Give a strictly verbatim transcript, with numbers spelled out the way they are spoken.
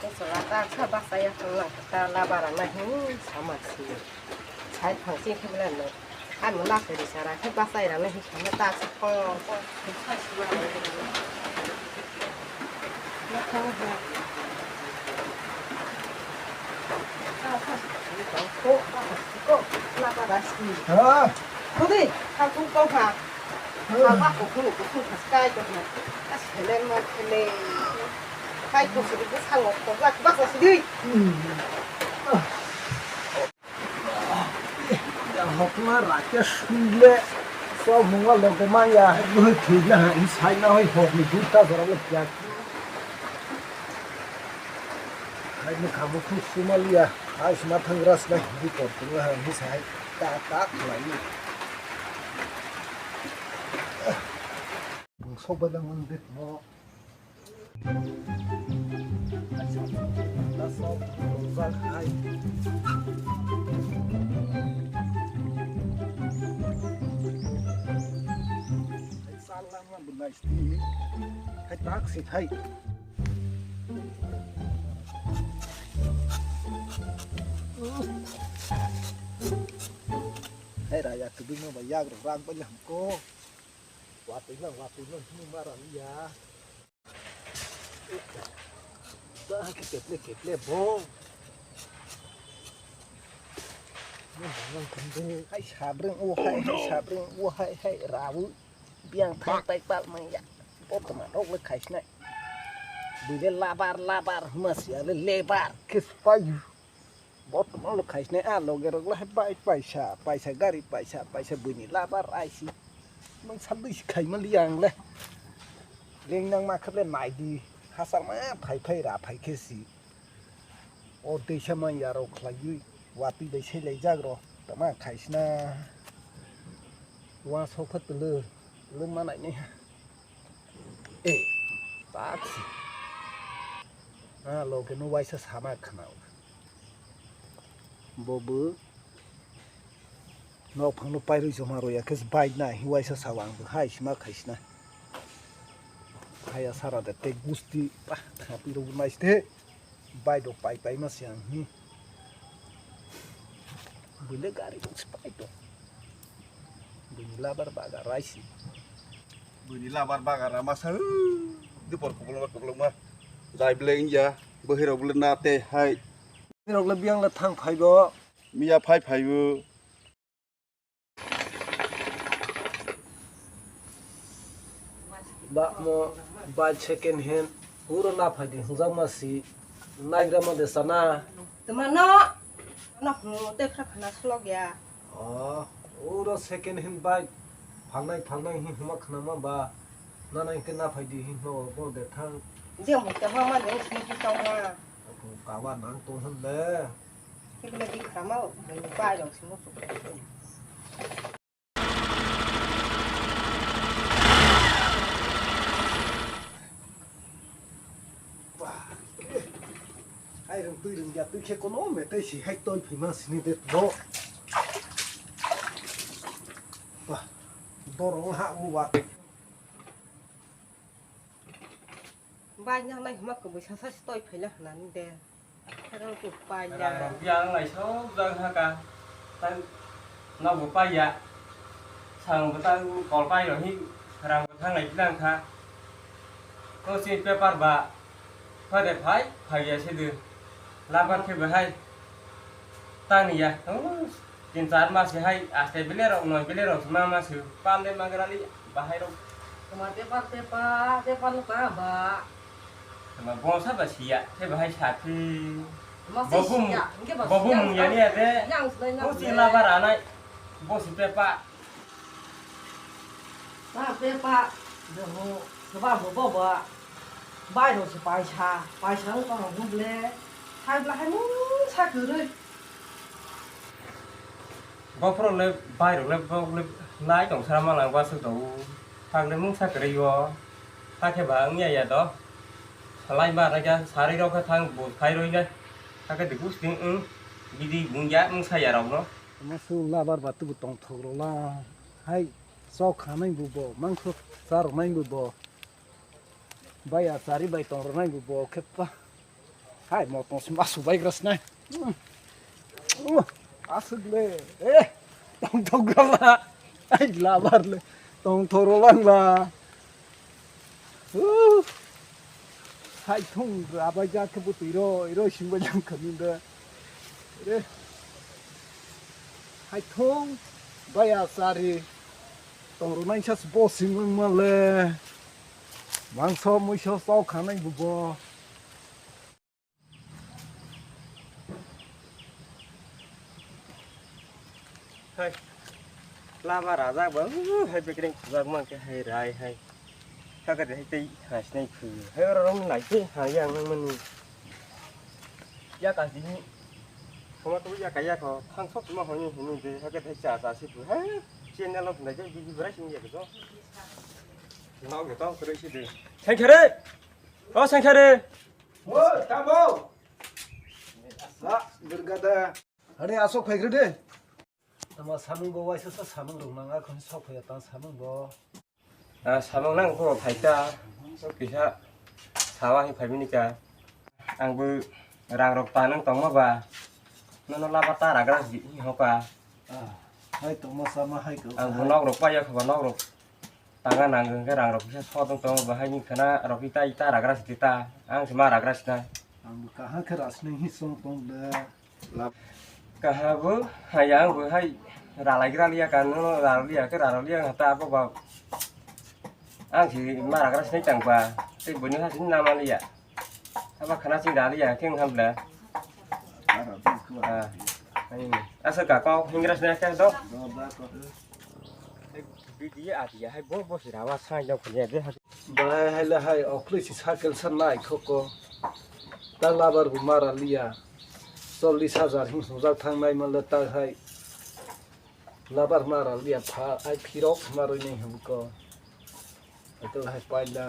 Chwla ta sa bachaya thangna ta labara na hin sama si. Sai thangsi khibla no. Ano la khari sara khe bachai rana hin sama ta sa ko ko. Ko ko ko ko ko. Kai ko na. Seleng ma seleng. Kai ko suri ko sango ko bak bak sidi. Hokma rakhe sule. So munga loge ma ya. Bui thila ha. Insai na hoi hokni duta jora le kya. Hai ni khamu khu sumaliya. Hai sma thangra sna hindi por tula ha. Insai ta ta khlai. Sok ba lang dit mo. Hai raya, tubui no ba yak rok rak ba yak ko. Watui no, watui no, hini mara liya. Ba ke keple keple bo. Ni bang khum de. Hai sabring o hai, hai sabring o hai, hai rawu. Biang thang tai pal mai ya. Bo tma rok le khai sinai. Bui le labar labar huma sia le lebar. Kis payu. Bo tma le khai sinai a loge rok le hai bai paisa, paisa gari paisa, paisa bui ni labar ai si. Mang sal dui si khai ma liya ang le. Leng nang ma khap le nai di. Hasar ma phai phai ra phai khe si. O teisa man yarok khlaiwi watwi bai sailaijak rw tama khaisna. Uansuk khe twlwk, twlwk ma nainaiha. E, tak se. A, loge no waisa sama khna. Bo bo nok phang no pairwi joma rw ya khe bike na hi waisa sa ang bo hai sima khaisna. Haya sara de tei gusti, pah, thapi rw naiste. Bike rok pai pai ma se ang hi. Buile gari rok se pai tong. Buini labar baga raisi. Buini labar baga rama sa, dipor kuplung kuplung ma. Jai bele wngya, bwhwi rok bole na tei hai. Bwhwi rok le biyang le thang phai bo. Miya phai phai bo. Ba mo bike second hand uro na phai di hwnjak ma si naigra ma de sana. Tuma no, no hwnwi tei phra phana slok ya. Oh, uro second hand bike phalnai phalnai hi hwnma khna ma ba. Na nai ke na phai di hi hwnma bo de thang. Je mo te ma ma de sini ki tong ma. Kawa nang tong hwn le. Kebele di khrama, bini pai rok simo. Hai rung twi rung ya twi khe kono me tei si hai toi phima sini de bo. Bah, dorong ha mu wa. Bai nang nai huma kwbwi sasa si toi phaila hwnani de. Rang rok yang lai sok jang ha ka. Tang no bo pai ya. Sang bo tang kol pai ro hi rang bo thang lai bilang kha. Ko si paper ba. Phai de phai, phai ya se de. Labar khe bo hai. Tang ni ya. Tin char mas hai aste bile rok noi bile rok ma ma su pal de magrali bahai rok. Tuma paper paper paper no ka ba. Tuma bonsa ba siya se bahai sa phi. Bobu mung ya ni ade. Yang sunai na. Ko si labar anai. Bo si pepa. Ba pepa. Doho. Ba bo bo ba. Bai rok se paisa paisa wng tong hwn ble. Hai ble hai mung sa kwrwi. Bophoro le bairok le bok le nai tong sara ma lang ba suk tongo. Thang le mungsa kwrwi o. Hakhe ba wngya ya do. Salai ma rwkya sarwi rok khe thang bo khai rwi nai. Hakhe de gusting wng bidi bungya mungsa ya rok no. Tamo sung labar ba tubu tong thok rw la. Hai chok kha nai bu bo, mangso cha rw nai bu bo. Bai achari bai tong rw nai bu bo khe pa. Hai, mo tong sima subai gras nai. Asuk le. Eh, tong tong gala. Ai, labar le. Tong thoro lang la. Uh. Hai thung rabai ja khe butui ro, iro sing bai jang khamin da. Re. Hai thung baya sari. Tong ro nai sa bo sing mang ma le. Mangso muiso sok khanai bu bo. Hai. Lama rajak ba, uh, hai bekreng khujak mang khe hai rai hai. Kaka de hai tei hai sinai khu. Hai oro rong nai khe hai yang nang mani. Ya ka di. Khoma tu ya ka ya kho. Thang sok ma hoi hini de hai ka de cha cha si khu. Hai. Chien na lo nai ke bi bi bra sing ya ko. Nau ke tong kre si de. Sai khere. O sai khere. O tamo. Sa durga da. Ani asok phaikhre de. Tama samung bo waisa sa samung rok nang akhon sok phaya ta samung bo. Ah, samung nang ko phaita. Kisa sawa hi phaimini ka. Ang bo rang rok tanang tongma ba. Nono laba ta ragra hi hoka. Ah, hai tongma sama hai ko. Ang bo nok rok paya khoba nok rok. Tanga nang hwnkhe rang rok kisa sotong tongo bahai ni khwna rok ita ita ragra siti ta. Ang se ma ragra sina. Ang bo kaha khe rasning hi song tong de. Kaha bo, haya ang bo hai ralai gra liya kan no raliya ke raliya hata abo ba. Ang si mara gra sini tang ba. Te buni ha sini nama liya. Aba khana sing raliya ke ang hamla. Ah, hai. Asa ka kok hingra sini ke do. Bidi ati ya hai bo bo si rawa sai do khnya de. Bai hai le hai okli si cycle san nai khoko. Ta labar bo mara liya. Chollis hajar hing sujak thang nai mal ta hai. Labar mara liya pha ai phirok maroi nai hum ko. Ato hai paila.